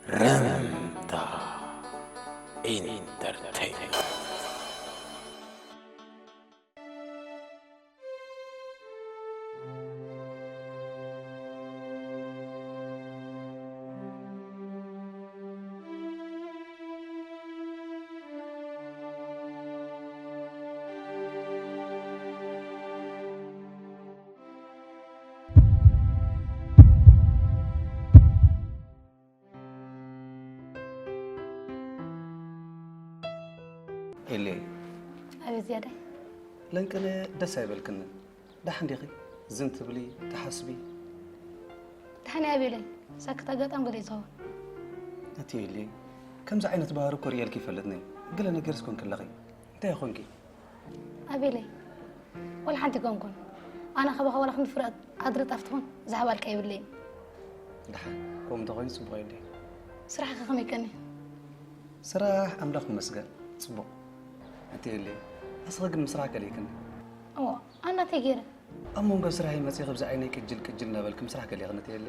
ረምታ ኢንተርቴይንመንት። ኤሌ፣ ኣቤት ዝያዳይ። ለንቅነ ደስ ኣይበልክንን። ደሓን ዲኺ? ዝን ትብሊ፣ ትሓስቢ? ደሓን እየ ኣቤለይ። ሳክት ኣጋጣሚ ገለ እዩ ዝኸውን። ኣቲ ኤሌ፣ ከምዚ ዓይነት ባህሪ እኮ ርእየልኪ ይፈልጥኒ። ገለ ነገርስ ኮንኪ ኣለኺ። እንታይ ኮንኪ? ኣቤለይ፣ ዋላ ሓንቲ ኣይኮንኩን። ኣነ ካባኻ ዋላ ክንዲ ፍረ ኣድሪ ጣፍ ትኹን ዝሃባልካ የብለይን። ደሓን፣ ከምኡ እንተኾይኑ ጽቡቕ የለይ። ስራሕኸ ከመይ ቀኒ? ስራሕ ኣምላኽ ይመስገን፣ ጽቡቕ። ኣቲ ኤሌ፣ ኣስኺ ግን ምስራሕ ከሊእክኒ። እዎ፣ ኣነ እንታይ ገይረ? ኣብ መንጎ ስራሐይ መጺኺ ብዛዕባይ ቅጅል ቅጅል እናበልኪ ምስራሕ ከሊእክኒ ኣቲ ኤሌ።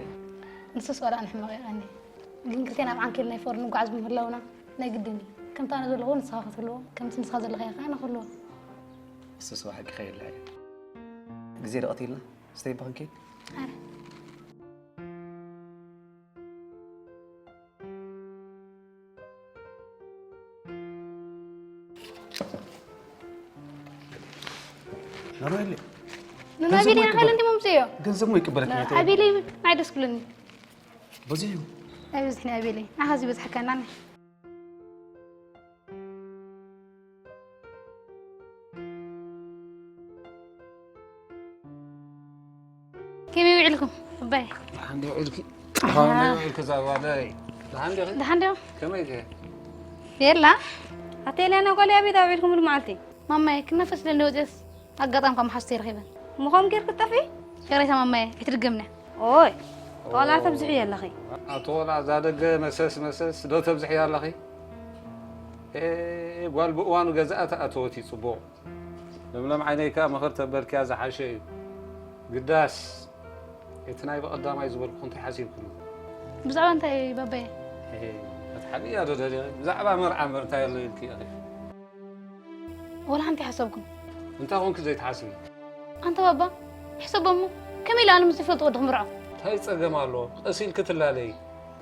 ንሱስ ዋላ ኣነ ሕማቕ ይቐኒ። ግን ክልቴና ኣብ ዓንኬል ናይ ፍቕሪ ንጓዓዝ ብምህላውና ናይ ግድን እዩ። ከምቲ ኣነ ዘለኹዎ ንስኻ ክትህልዎ፣ ከምቲ ንስኻ ዘለኻዮ ከኣ ኣነ ክህልዎ። እሱስ ብሓቂ ከየላ እዩ። ግዜ ዶ ቀቲልና? ስተይ ባንኪ? ኣረ። ኖኖ የለ። ኑና ገንዘብ ቢል ወይ ያኸል ክበል? እንዲ ሙምጽዮ። ገንዘብ ወይ ክበለክ ነው? ኣቤለይ ናይ ደስ ክብለኒ። በዚሁ። ኣይብዝሕኒ ኣቤለይ። ኣኻ ዝበዝሐካና። ከመይ ውዒልኩም? እባይ። ደሓን ዶ ውዒልኪ? ኣሃ። ደሓን ዶ ውዒልኪ እዛ ጓለይ? ደሓን ዲኺ? ደሓን ዶ? ከመይ ከ? የላ። ኣተ ኤልያና ጓለይ ኣበይ ውዒልኩም ሉ መዓልቲ? ማማይ፣ ክናፈስ ኢለ እንደ ወፅየስ ኣጋጣሚ ካብ መሓዙተይ ረኺበን። ምኾም ጌርኪ ትጠፍኢ? ይቕሬታ ማማየ፣ ኣይትድገምንያ። ኦይ፣ ተቆልዓ ተብዝሕዮ ኣለኺ። ኣቶ ቆልዓ፣ እዛ ደገ መሰስ መሰስ ዶ ተብዝሕዮ ኣለኺ? ኤ፣ ጓል ብእዋኑ ገዛኣ ተኣተወት እዩ ጽቡቕ። ለምለም ዓይነይ ከኣ ምኽር ተበልክያ ዝሓሸ እዩ። ግዳስ፣ እቲ ናይ ብቐዳማይ ዝበልኩ እንታይ ሓሲብክሉ? ብዛዕባ እንታይ ባባየ? ኤ፣ ክትሓብእያ ዶ ደሊኺ? ብዛዕባ መርዓ እምበር እንታይ ኣሎ ኢልኪ ኢኺ? ወላ ሓንቲ ሓሰብኩም። እንታይ ኾንኪ ዘይትሓስቢ? ኣንታ ባባ፣ ሕሰቦ እሞ፣ ከመይ ኢለ ኣነ ምስ ዘይፈልጦ ወዲ ክምርዖ? እንታይ ጸገም ኣለዎ? ቀስ ኢልኪ ትላለዪ።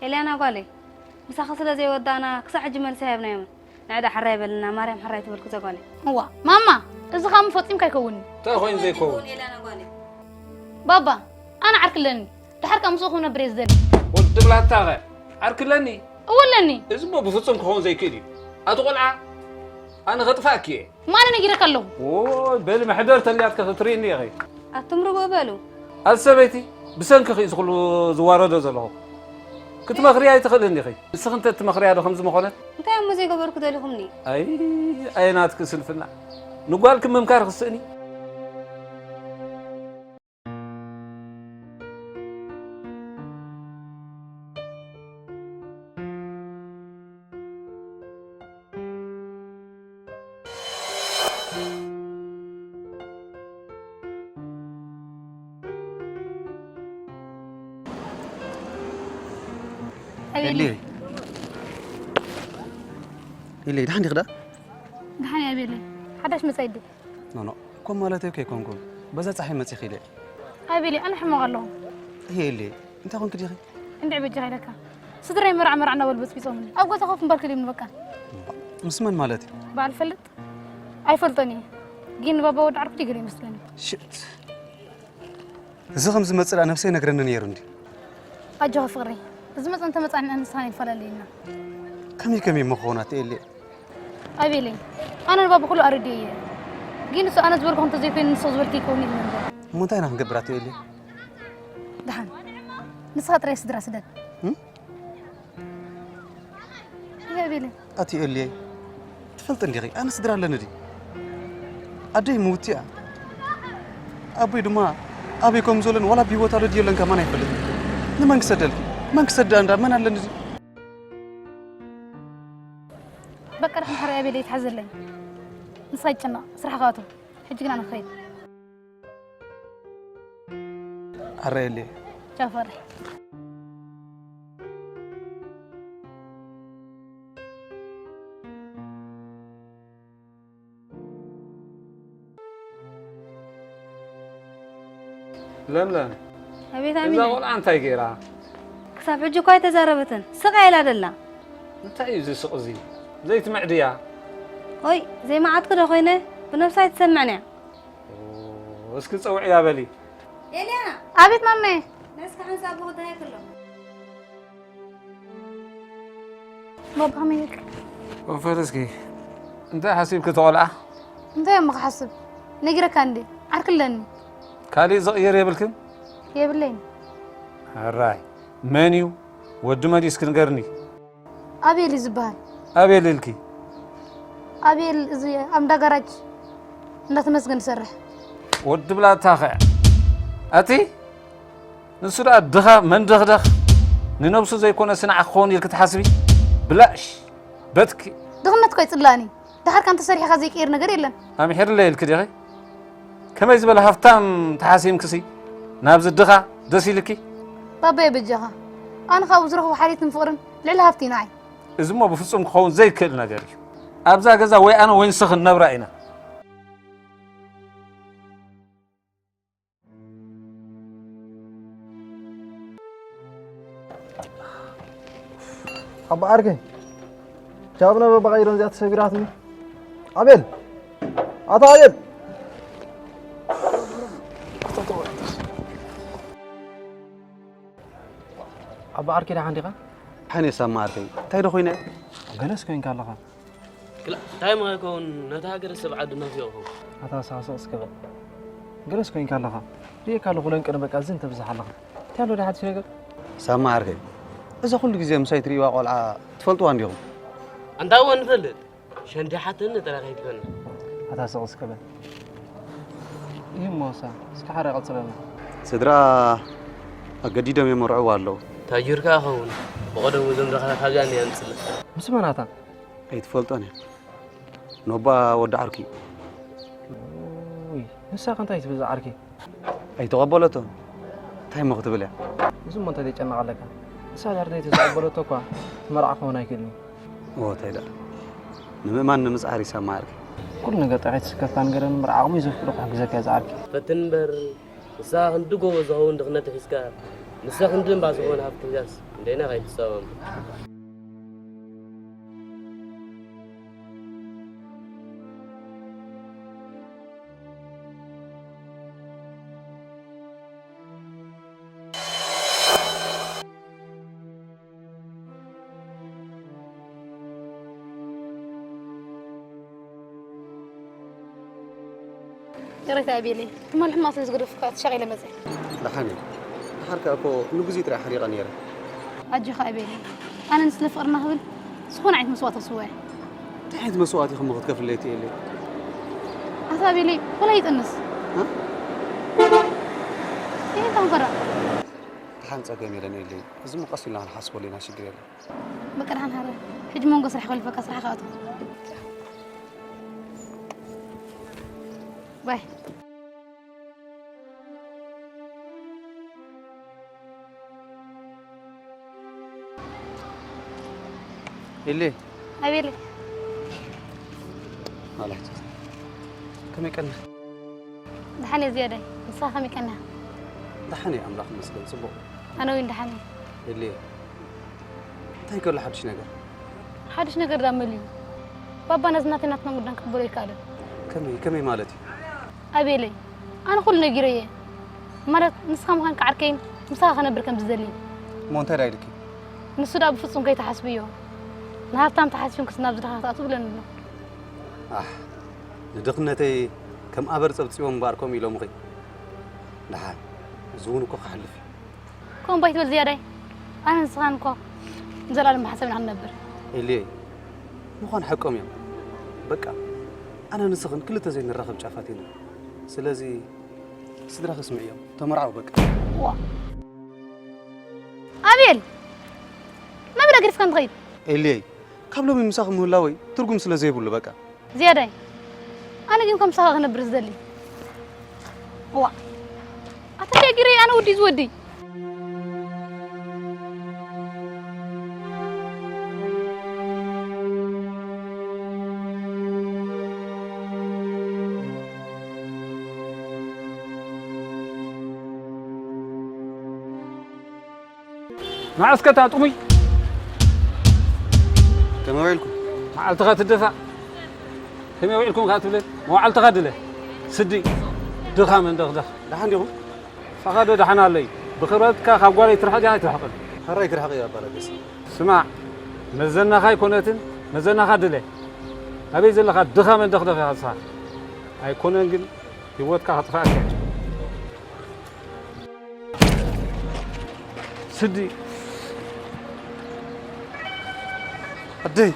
ኤልያና ጓለይ፣ ምሳኺ ስለ ዘይወዳእና ክሳዕ ሕጂ መልሲ ኣይሃብናዮምን። ንዕዳ ሕራይ በልና፣ ማርያም ሕራይ ትበልኩ ዘጓለይ። እዋ፣ ማማ፣ እዚ ኸኣ ፈጺምካ ኣይከውንን። እንታይ ኾይኑ ዘይከውን? ኤልያና ጓለይ። ባባ፣ ኣነ ዓርኪ ኣለኒ። ድሓር ካብ ምስኡ ክነብር እየ ዝደሊ። ወዲ ብላታ ኸ? ዓርኪ ኣለኒ? እወ ኣለኒ። እዚ እሞ ብፍጹም ክኸውን ዘይክእል እዩ። ኣቲ ቆልዓ፣ ኣነ ኸጥፍኣኪ እየ። ማነ ነጊረካ ኣለኹ። ዎይ፣ በሊ መሕደር ተልያትከ ክትርእይኒ ኢኺ። ኣቱም ርጉእ በሉ። ኣቲ ሰበይቲ፣ ብሰንክኺ እዚ ኩሉ ዝዋረዶ ዘለኹ። ክትመኽርያ ኣይትኽእልን ኢኺ። ንስኺ እንተ ትመኽርያ ዶ ከምዚ ምኾነት? እንታይ እሞ ዘይገበርኩ ደሊኹምኒ? ኣይ፣ ኣየናትኪ ስንፍና። ንጓልኪ ምምካር ክስእኒ? ኣቤለይ። ኤሊ። ኤሊ፣ ደሓን ዲኺ ደኣ? ደሓን እየ ኣቤለይ። ሓዳሽ መጻኢ ድዩ? ኖ፣ ኖ። እኮ ማለተይ እኮ ኣይኮንኩን። በዛ ጸሓይ መጺኺ ኢለ። ኣቤለይ፣ ኣነ ሕማቕ ኣለኹ። እየ ኤሊ፣ እንታይ ኮንኪ ዲኺ? እንድዒ በጃኻ ኢለካ። ስድራይ መርዓ መርዓ እናበሉ በጽቢጾምኒ። ኣብ ገዛ ኮፍ ምባል ከሊኡኒ በቃ። ምስ መን ማለት እዩ? በዓል ፈልጥ? ኣይፈልጦን እየ። ግን ባባ ወዲ ዓርኩ ድዩ ገለ ይመስለኒ። ሽት። እዚ ከም ዝመጽእ ደኣ ነብሰይ ነግረኒ ነይሩ እንዲ። ኣጆኻ ፍቕረይ። እዚ መጸ እንተ መጻኒ ኣነ ንስኻን ኣይንፈላለየና። ከመይ ከመይ እሞ ክኸውን ኣቲ ኤሊ? ኣቤለይ፣ ኣነ ንባባ ኩሉ ኣረዲኤ እየ። ግን ንሱ ኣነ ዝበልኩ እንተዘይኮይኑ ንስኺ ዝበልኪ ይከውን ኢሉ ነበር። እሞ እንታይ ኢና ክንገብር ኣቲ ኤሊ? ደሓን። ንስኻ ጥራይ ስድራ ስደድ። እም? ኣቲ ኤልየይ፣ ትፈልጢ እንዲኺ፣ ኣነ ስድራ ኣለኒ ድዩ? ኣደይ ምውቲ እያ። ኣቦይ ድማ ኣበይ ከም ዘሎን ዋላ ብህይወት ኣሎ ድዩ የለን ከማን ኣይፈልጥን። ንመን ክሰደልኪ? መን ክሰዳ እንዳ መን ኣለኒ ድዩ? በቃ፣ ደሕና ሕራይ ኣቤለይ፣ ይትሓዘለይ። ንስኻ ይጨነቕ፣ ስራሕኻ ኣቱ። ሕጂ ግና ንኸይድ። ኣረ ኤልየይ። ቻው ፈሪ። ለምለም፣ ኣቤት እዛ ኣሚነ። ቆልዓ እንታይ ገይራ? ክሳብ ሕጂ እኳ ኣይተዛረበትን። ስቕ ኢላ ደላ። እንታይ እዩ እዚ ስቕ እዚ? ዘይትምዕድያ? ኦይ፣ ዘይመዓትኩ ዶ ኮይነ? ብነብሳ ኣይትሰምዕን እያ። ኦ፣ እስኪ ጸውዕያ በሊ። ኤልያና! ኣቤት ማመ። ነስካ ሓንሳብ ብኽዳይ ክሎ። ባባ ከመይ ኢልካ? ወፈር እስኪ፣ እንታይ ሓሲብኪ እቲ ቆልዓ? እንታይ እሞ ክሓስብ? ነጊረካ እንዴ? ዓርኪ ኣለኒ። ካሊእ ዝቕይር የብልክን? የብለይን። ሕራይ፣ መን እዩ? ወዲ መን እዩ እስኪ ንገርኒ። ኣቤል እዩ ዝበሃል። ኣቤል ኢልኪ? ኣቤል እዚ ኣብ እንዳ ጋራጅ እንዳ ተመስገን ዝሰርሕ። ወዲ ብላታ ኸ? ኣቲ ንሱ ደኣ ድኻ መንደኽደኽ ንነብሱ ዘይኮነ ስንዓ ክኸውን ኢልኪ ትሓስቢ? ብላሽ በትኪ። ድኽነት እኮ ይጽላእኒ። ደሓር ካንተ ሰሪሕኻ ዘይቅየር ነገር የለን። ኣምሒርለይ ኢልኪ ዲኺ? ከመይ ዝበለ ሃፍታም ተሓሲምክሲ ናብዚ ድኻ ደስ ኢልኪ? ባባየ በጃኻ። ኣነ ካብኡ ዝረኽቦ ሓልዮትን ፍቕርን ልዕሊ ሃፍቲ ንዓይ። እዚ እሞ ብፍጹም ክኸውን ዘይክእል ነገር እዩ። ኣብዛ ገዛ ወይ ኣነ ወይ ንስኺ ንነብራ ኢና። ኣባ ዓርከይ፣ ቻብ ነበ በቓ ኢዶን እዚኣ ተሰቢራትኒ። ኣቤል! ኣታ ኣቤል! ኣባ ዓርከይ ደሓን ዲኻ? ሓኔ ሳማ ዓርከይ፣ እንታይ ዶ ኮይነ? ገለስ ኮይንካ ኣለኻ። ክላ-፣ እንታይ ሞ ይከውን? ነታ ሃገር ሰብ ዓዱ ናፊቑ። ኣታ ሳቕ ስቕ እስከ በል። ገለስ ኮይንካ ኣለኻ። ርእየካ ኣለኹ ለንቅን በቃ ዝን ተብዝሕ ኣለኻ። እንታይ ኣሎ ዶ ሓድሽ ነገር? ሳማ ዓርከይ፣ እዛ ኩሉ ግዜ ምሳይ ትርእይዋ ቆልዓ ትፈልጥዋ እንዲኹም? ኣንታ እወ ንፈልጥ። ሸንዲሓትኒ ጥራይ ከይትበልና። ኣታ ስቕ እስከ በል። ይህ ሞሳ፣ እስከ ሓደ ቀጽለና። ስድራ ኣገዲዶም የመርዕዋ ኣለዉ። ታጅርካ ኸውን። ብቐደሙ እዞም ድኻ ካብዚኣ እንዲያ ኣምጽልና። ምስ መናታ? ኣይትፈልጦን እያ። ኖባ ወዲ ዓርኪ እዩ። ውይ፣ ንሳ ከ እንታይ ትብል ዝዓርኪ? ኣይተቐበለቶን። እንታይ እሞ ክትብል እያ? እዚ እሞ እንታይ ዘጨንቕ ኣለካ? ንሳ ድሕር ዘይተዘቐበለቶ እኳ እቲ መርዓ ክኸውን ኣይክእልን እዩ። እዎ፣ እንታይ ደኣ? ንምእማን ንምጽዓር ይሰማዕ ዓርኪ። ኩሉ ነገር ጥራሕ ኣይትስከፍ፣ ንገረኒ እምበር ዓቕመይ ዘፍቅዶ ክሕግዘካ እየ ዝዓርኪ። ፈትን እምበር፣ ንሳ ክንዲ ጎቦ ዝኸውን ድኽነት ሒዝካ፣ ንሳ ክንዲ እምባ ዝኸውን ሃብቲ ሒዛስ፣ እንደይና ከይትሰማም። ይቕሬታ ኣቤለይ፣ ትማሊ ሕማቕ ስለ ዝገደፍኩ ከዓ ተሻቒለ መጸ። ደሓን እየ። ደሓር ከኣ እኮ ንግዜ ጥራይ ሓሪቐ ነይረ። ኣጆኻ ኣቤለይ፣ ኣነ ንስለ ፍቕርና ክብል ዝኾነ ዓይነት መስዋእቲ ክስውእ እየ። እንታይ ዓይነት መስዋእቲ ኢኺ እሞ ክትከፍለይ ትኽእሊ? ኣታ ኣቤለይ፣ ወላ ይጠንስ። እ? ይሄ እንኳን ፈራ። ደሓን ጸገም የለን ኤለይ። እዚ እሞ ቀስ ኢልና ክንሓስበሉ ኢና፣ ሽግር የለን። በቃ ደሓን ሃረ። ሕጂ መንጎ ስራሕ ከልፈካ፣ ስራሕ ክኣቱ። ባይ። ኢሊ። ኣቤለይ። ማለት ከመይ ቀና? ደሓን እየ ዝያዳይ። ንስኻ ከመይ ቀና? ደሓን እየ፣ ኣምላኽ ይመስገን፣ ጽቡቕ። ኣነ እውን ደሓን እየ። ኢሊ። እንታይ ከሎ ሓድሽ ነገር? ሓድሽ ነገር ዳመልዩ? ባባ ነዚ ናተይ ናትና ጉዳን ክቕበሎ ኣይከኣለን። ከመይ፣ ከመይ ማለት እዩ? ኣቤለይ፣ ኣነ ኩሉ ነጊረዮ እየ። ማለት ንስኻ ምዃንካ ዓርከይን ምሳኻ ክነብር ከም ዝደሊ። እሞ እንታይ ደኣ ኢልኪ? ንሱ ደኣ ብፍጹም ከይትሓስብዮ። ንሃብታም ተሓሲብክስ ናብዚ ድኻ ክትኣትው ብለኒ ኣሎ። ኣሕ፣ ንድኽነተይ ከም ኣበር ጸብጺቦም እምበኣር ከምኡ ኢሎምኺ። ደሓን፣ እዚ እውን እኮ ክሓልፍ እዩ። ከምኡ ባይ ትበል ዝያዳይ። ኣነ ንስኻን እኮ ንዘለኣለም ብሓሳብ ኢና ክንነብር። ኤልየይ፣ ምዃን ሓቆም እዮም። በቃ፣ ኣነ ንስኽን ክልተ ዘይንራኸብ ጫፋት ኢና። ስለዚ፣ ስድራኺ ስምዕዮም፣ ተመርዓው በቃ። ዋ። ኣቤል! ናበይ ገዲፍካኒ ትኸይድ? ኤልየይ፣ ካብ ሎሚ ምሳኺ ምህላወይ ትርጉም ስለ ዘይብሉ በቃ። ዝያዳይ፣ ኣነ ግን ከም ምሳኻ ክነብር ዝደሊ። ዋ፣ ኣታ እንታይ ገይረ ኣነ ወዲ ዝወዲ? ንዓ እስከ እታ ጥሙይ ከመይ ውዒልኩም? መዓልትኻ ትደፋእ። ከመይ ውዒልኩም ከኣ ትብለኒ? መዋዕልትኻ ድለ። ስዲ። ድኻ መንደኽደኽ። ደሓን ዲኹም? ንስኻ ዶ ደሓን ኣሎ እዩ? ብኽብረትካ ካብ ጓለይ ትርሕቕ ዲኻ ኣይትርሕቕን? ሕራይ ክርሕቕ እዩ ኣባ ለገሰ። ስማዕ፣ መዘናኻ ኣይኮነትን፣ መዘናኻ ድለ። ኣበይ ዘለኻ ድኻ መንደኽደኽ ኢኻ ንስኻ። ኣይኮነን ግን ህይወትካ ከጥፍኣካ እየ። ስዲ። ኣደይ፣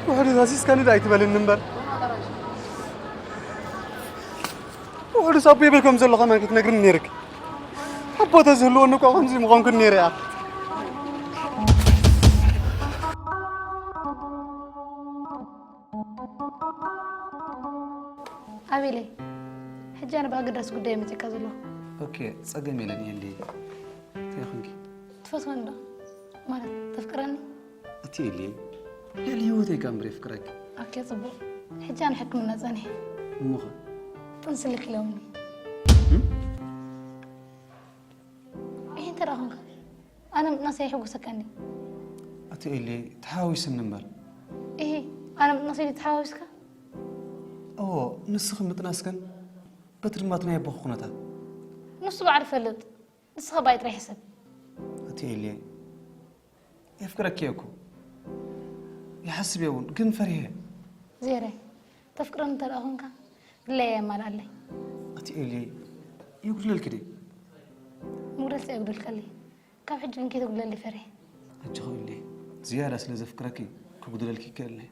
ውሕዱ ኣዚዝካኒ ዶ ኣይትበልኒ እምበር። ውሕዱስ ኣቦይ በል ከም ዘሎ ከማን ክትነግርኒ ነይርክ። ኣቦ ተዝህልወኒ እኮ ከምዚ ምኾንኩን ነይረ እያ። ኣቤለይ፣ ሕጂ ኣነ ብኣገዳሲ ጉዳይ መጺእካ ዘለኹ። ኦኬ፣ ጸገም የለን የሊ። እንታይ ኾንኪ? ትፈትወኒ ዶ? ማለት፣ ተፍቅረኒ? እቲ የሊ፣ ልዕሊ ህይወተይ እካ እምበር የፍቅረኪ። ኦኬ፣ ጽቡቕ። ሕጂ ኣነ ሕክምና ጸኒሐ። እሞኸ? ጥንሲ ልክ ኢሎምኒ። እም? ይሄ እንተ ደኣ ኾንካ፣ ኣነ ምጥናሰይ የሕጉሰካኒ። እቲ ኤሊ፣ ተሓዋዊስኒ እምበር። እሂ፣ ኣነ ምጥናሰይ ድዩ ተሓዋዊስካ? እዎ፣ ንስኺ ምጥናስ ግን፣ በቲ ድማ እቲ ናይ ኣቦኺ ኩነታት። ንሱ ባዕሉ ይፈልጥ፣ ንስኻ ባይ ጥራይ ሕሰብ። እቲ ኤሊ፣ የፍቅረኪ እየ እኮ። ይሓስብ እየ እውን፣ ግን ፈሪሀ። ዜረ፣ ተፍቅረኒ እንተ ደኣ ኾንካ፣ ድላየ የማልኣለይ። እቲ ኤሊ፣ የጉድለልኪ ድየ? መጉደልቲ ኣየጉደልካለይ። ካብ ሕጂ ግን ከይተጉድለለይ ፈሪሀ። ኣጆኺ ኤሊ፣ ዝያዳ ስለ ዘፍቅረኪ፣ ክጉድለልኪ ይክእል እየ።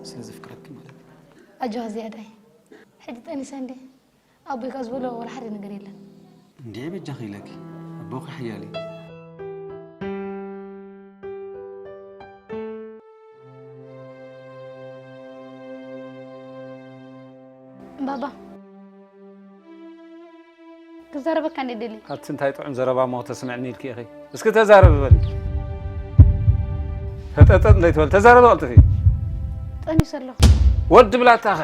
ስለ ዘፍቅረኪ ማለት እዩ። ኣጆኻ ዝያዳይ። ሕጂ ጠኒሰ እንድየ። ኣቦይ ካብ ዝበሎ ወላ ሓደ ነገር የለን። እንድዒ በጃኺ ኢለኪ፣ ኣቦኺ ሓያል እዩ። ባባ፣ ክዛረበካ እንደ ደሊ። ኣቲ እንታይ ጥዑም ዘረባ እሞ ተስምዕኒ ኢልኪ ኢኺ። እስኪ ተዛረቢ በሊ። ፈጠጠጥ እንተይትበል ተዛረቢ ቀልጥፊ። ጠኒሰ ኣለኹ። ወዲ ብላታ ኸ?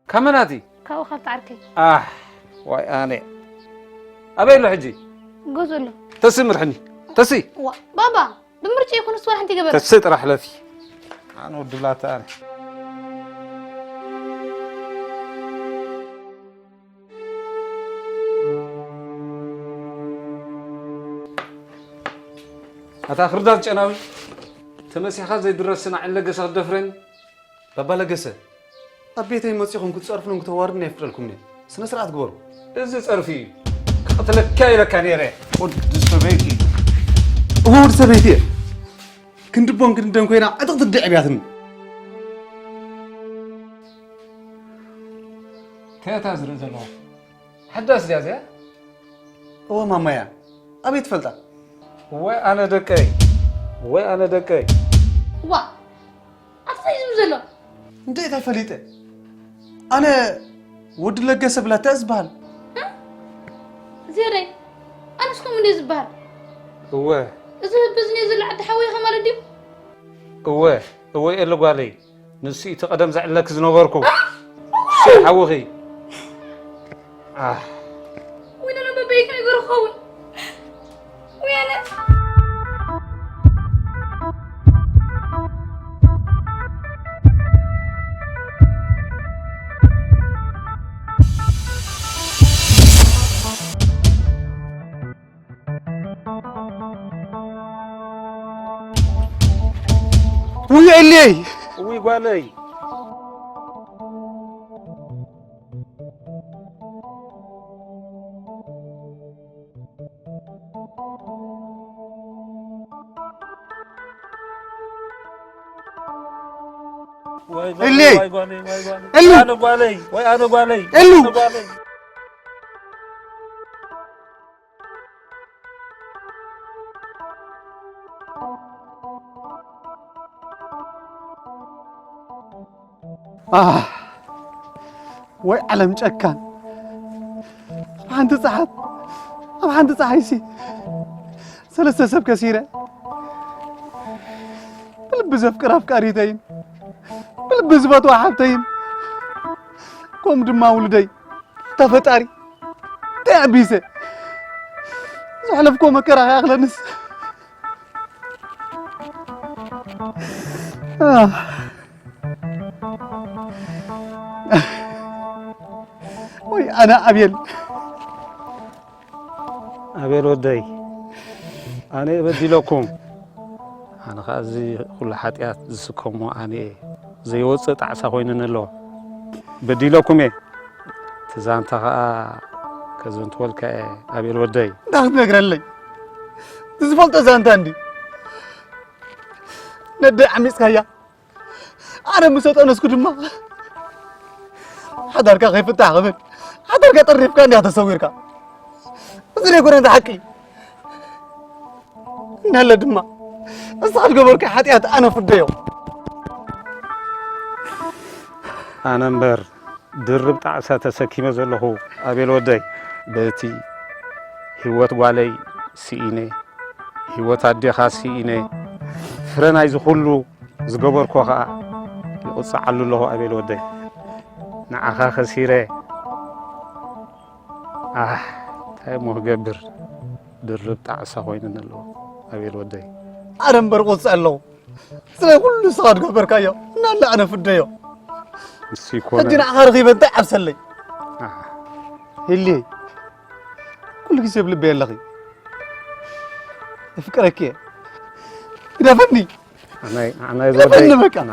ካብ መናቲ? ካብኡ ካብ ተዓርከይ። ኣሕ፣ ዋይ ኣነ። ኣበይ ኣሎ ሕጂ? ገዝኡ ኣሎ። ተሲ ምርሕኒ። ተሲ። ዋ፣ ባባ፣ ብምርጫ ይኹን እሱ ዋላ ሓንቲ ገበረ። ተሲ ጥራሕ ለፊ። ኣነ ወዲ ብላታ ኣነ። ኣታ ክርዳድ ጨናዊ፣ ተመሲኻ ዘይድረስና ዕለገሰ ክትደፍረኒ? ባባ ለገሰ፣ ኣብ ቤተይ መጺኹም ክትጸርፉንን ክተዋርዱን ኣይፍቅደልኩምን እየ። ስነ ስርዓት ግበሩ። እዚ ጸርፊ እዩ። ክቐትለካ ኢለካ ነይረ። ወዲ ሰበይቲ። እወ፣ ወዲ ሰበይቲ እየ። ክንዲ ቦን ክንደን ኮይና ዕጥቕቲ ትድዕብ እያ ትኒ። እንታይ እታ ዝርኢ ዘለኹ? ሓዳስ ድያ እዚኣ? እወ፣ ማማያ። ኣበይ ትፈልጣ? ወይ ኣነ ደቀይ። ወይ ኣነ ደቀይ። ዋ! ኣቲ እንታይ ዝብል ዘሎ? እንታይ እንታይ ፈሊጠ? ኣነ ወዲ ለገሰ ብላታ ዝበሃል። እ? ዜረይ፣ ኣነስ ከምኡ እንድየ ዝበሃል። እወ። እዚ ህቢ እዚ እንድየ ዘሎ ዓዲ ሓወይኸ ማለት ድዩ? እወ፣ እወ፣ ኤሊ ጓለይ። ንሱ እቲ ቀደም ዘዕለክ ዝነበርኩ። እ? እሱ ሓውኺ። ኣህ። ወይነ በበይ ከይገሩ ክኸውን? ወያነ። ውይ ኤልየይ! ውይ ጓለይ! ወይ ጓለይ፣ ኤልየይ! ወይ ጓለይ፣ ወይ ጓለይ። ኤሉ! ኣነ ጓለይ፣ ወይ ኣነ ጓለይ፣ ኤሉ! ኣነ ጓለይ። ኣህ፣ ወይ ዓለም ጨካን። ኣብ ሓንቲ ጸሓት፣ ኣብ ሓንቲ ጸሓይሲ ሰለስተ ሰብ ከሲረ። ብልቢ ዘፍቅር ኣፍቃሪተይን፣ ብልቢ ዝፈትዋ ሓብተይን፣ ከምኡ ድማ ውሉደይ። ኣታ ፈጣሪ፣ እንታይ ኣቢሰ? ዘሕለፍኮ መከራ ከይኣኽለንስ። ኣህ። ወይ ኣነ ኣቤል። ኣቤል ወደይ፣ ኣነ በዲለኩም። ኣነ ኸዓ እዚ ኩሉ ሓጢኣት ዝስከሞ ኣነ እየ። ዘይወፅእ ጣዕሳ ኮይኑኒ ኣሎ። በዲለኩም እየ። እቲ ዛንታ ኸዓ ከዘንትወልካ እየ፣ ኣቤል ወደይ። እንታይ ክትነግረለይ? ዝፈልጦ ዛንታ እንዲ ነደይ ዓሚፅካያ። ኣነ ምስ ኣጠነስኩ ድማ ሓዳርካ ከይፍታሕ ክብል ሓዳርካ ጠሪፍካ እንዲያ ተሰዊርካ። እዚ ደይኮነ እንተ ሓቂ። እናለ ድማ እስኻ ዝገበርካ ሓጢኣት ኣነ ፍደዮ። ኣነ እምበር ድርብ ጣዕሳ ተሰኪመ ዘለኹ ኣቤል ወደይ፣ በቲ ህይወት ጓለይ ስኢነ፣ ህይወት ኣዴኻ ስኢነ፣ ፍረ ናይዚ ኩሉ ዝገበርኮ ኸኣ ይቕጽዓሉ ኣለኹ ኣቤል ወደይ። ንዓኻ ከሲረ። ኣሕ፣ እንታይ እሞ ክገብር፣ ድርብ ጣዕሳ ኮይኑኒ ኣሎ ኣቤል ወደይ። ኣነ እምበር ቁጽዕ ኣለኹ። ስለ ኩሉ ንስኻ ዝገበርካዮ እናለ ኣነ ፍደዮ። ንሱ ይኮነ። ሕጂ ንዓኻ ረኺበ እንታይ ዓብሰለይ? ኣሕ። ሂሊ፣ ኩሉ ግዜ ኣብ ልበይ ኣለኺ። የፍቅረኪ እየ። ግደፈኒ። ኣናይ፣ ኣናይ ግደፈኒ ዝወደይ። በቃ። ና።